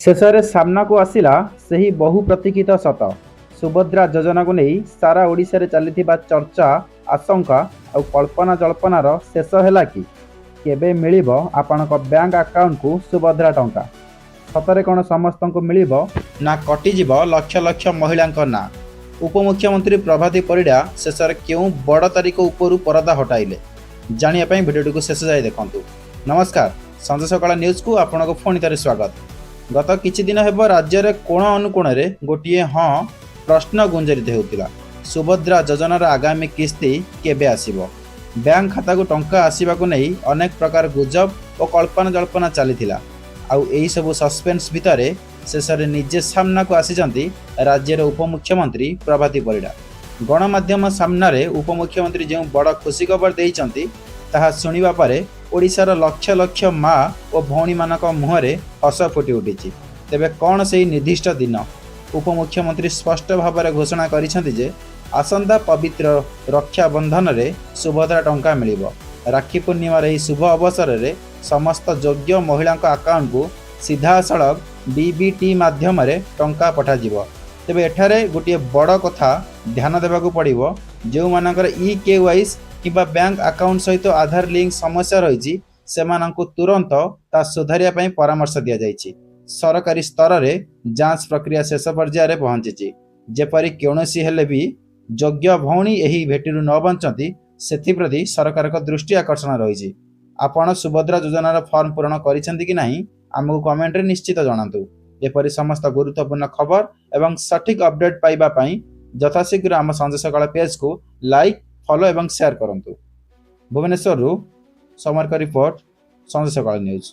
ଶେଷରେ ସାମ୍ନାକୁ ଆସିଲା ସେହି ବହୁ ପ୍ରତୀକ୍ଷିତ ସତ। ସୁଭଦ୍ରା ଯୋଜନାକୁ ନେଇ ସାରା ଓଡ଼ିଶାରେ ଚାଲିଥିବା ଚର୍ଚ୍ଚା, ଆଶଙ୍କା ଆଉ କଳ୍ପନା ଜଳ୍ପନାର ଶେଷ ହେଲା କି? କେବେ ମିଳିବ ଆପଣଙ୍କ ବ୍ୟାଙ୍କ ଆକାଉଣ୍ଟକୁ ସୁଭଦ୍ରା ଟଙ୍କା? ସତରେ କ'ଣ ସମସ୍ତଙ୍କୁ ମିଳିବ ନା କଟିଯିବ ଲକ୍ଷ ଲକ୍ଷ ମହିଳାଙ୍କ ନାଁ? ଉପମୁଖ୍ୟମନ୍ତ୍ରୀ ପ୍ରଭାତୀ ପରିଡ଼ା ଶେଷରେ କେଉଁ ବଡ଼ ତାରିଖ ଉପରୁ ପରଦା ହଟାଇଲେ? ଜାଣିବା ପାଇଁ ଭିଡ଼ିଓଟିକୁ ଶେଷ ଯାଏ ଦେଖନ୍ତୁ। ନମସ୍କାର, ସଞ୍ଜ ସକାଳ ନ୍ୟୁଜ୍କୁ ଆପଣଙ୍କୁ ପୁଣି ଥରେ ସ୍ୱାଗତ। ଗତ କିଛି ଦିନ ହେବ ରାଜ୍ୟରେ କୋଣ ଅନୁକୋଣରେ ଗୋଟିଏ ହଁ ପ୍ରଶ୍ନ ଗୁଞ୍ଜରିତ ହେଉଥିଲା, ସୁଭଦ୍ରା ଯୋଜନାର ଆଗାମୀ କିସ୍ତି କେବେ ଆସିବ? ବ୍ୟାଙ୍କ ଖାତାକୁ ଟଙ୍କା ଆସିବାକୁ ନେଇ ଅନେକ ପ୍ରକାର ଗୁଜବ ଓ କଳ୍ପନା ଜଳ୍ପନା ଚାଲିଥିଲା। ଆଉ ଏହିସବୁ ସସ୍ପେନ୍ସ ଭିତରେ ଶେଷରେ ନିଜେ ସାମ୍ନାକୁ ଆସିଛନ୍ତି ରାଜ୍ୟର ଉପମୁଖ୍ୟମନ୍ତ୍ରୀ ପ୍ରଭାତୀ ପରିଡ଼ା। ଗଣମାଧ୍ୟମ ସାମ୍ନାରେ ଉପମୁଖ୍ୟମନ୍ତ୍ରୀ ଯେଉଁ ବଡ଼ ଖୁସି ଖବର ଦେଇଛନ୍ତି, ତାହା ଶୁଣିବା ପରେ ଓଡ଼ିଶାର ଲକ୍ଷ ଲକ୍ଷ ମା ଓ ଭଉଣୀମାନଙ୍କ ମୁହଁରେ ହସ ଫୁଟି ଉଠିଛି। ତେବେ କ'ଣ ସେହି ନିର୍ଦ୍ଦିଷ୍ଟ ଦିନ? ଉପମୁଖ୍ୟମନ୍ତ୍ରୀ ସ୍ପଷ୍ଟ ଭାବରେ ଘୋଷଣା କରିଛନ୍ତି ଯେ ଆସନ୍ତା ପବିତ୍ର ରକ୍ଷାବନ୍ଧନରେ ସୁଭଦ୍ରା ଟଙ୍କା ମିଳିବ। ରାକ୍ଷୀ ପୂର୍ଣ୍ଣିମାର ଏହି ଶୁଭ ଅବସରରେ ସମସ୍ତ ଯୋଗ୍ୟ ମହିଳାଙ୍କ ଆକାଉଣ୍ଟକୁ ସିଧାସଳଖ ଡିବିଟି ମାଧ୍ୟମରେ ଟଙ୍କା ପଠାଯିବ। ତେବେ ଏଠାରେ ଗୋଟିଏ ବଡ଼ କଥା ଧ୍ୟାନ ଦେବାକୁ ପଡ଼ିବ। ଯେଉଁମାନଙ୍କର ଇ କେୱାଇସି କିମ୍ବା ବ୍ୟାଙ୍କ ଆକାଉଣ୍ଟ ସହିତ ଆଧାର ଲିଙ୍କ ସମସ୍ୟା ରହିଛି, ସେମାନଙ୍କୁ ତୁରନ୍ତ ତା ସୁଧାରିବା ପାଇଁ ପରାମର୍ଶ ଦିଆଯାଇଛି। ସରକାରୀ ସ୍ତରରେ ଯାଞ୍ଚ ପ୍ରକ୍ରିୟା ଶେଷ ପର୍ଯ୍ୟାୟରେ ପହଞ୍ଚିଛି। ଯେପରି କୌଣସି ହେଲେ ବି ଯୋଗ୍ୟ ଭଉଣୀ ଏହି ଭେଟିରୁ ନ ବଞ୍ଚନ୍ତି, ସେଥିପ୍ରତି ସରକାରଙ୍କ ଦୃଷ୍ଟି ଆକର୍ଷଣ ରହିଛି। ଆପଣ ସୁଭଦ୍ରା ଯୋଜନାର ଫର୍ମ ପୂରଣ କରିଛନ୍ତି କି ନାହିଁ, ଆମକୁ କମେଣ୍ଟରେ ନିଶ୍ଚିତ ଜଣାନ୍ତୁ। ଏପରି ସମସ୍ତ ଗୁରୁତ୍ୱପୂର୍ଣ୍ଣ ଖବର ଏବଂ ସଠିକ୍ ଅପଡେଟ୍ ପାଇବା ପାଇଁ ଯଥାଶୀଘ୍ର ଆମ ସଞ୍ଜ ସକାଳ ପେଜକୁ ଲାଇକ୍, ଫଲୋ ଏବଂ ସେୟାର କରନ୍ତୁ। ଭୁବନେଶ୍ୱରରୁ ସମର୍କ ରିପୋର୍ଟ, ସଞ୍ଜ ସକାଳ ନ୍ୟୁଜ୍।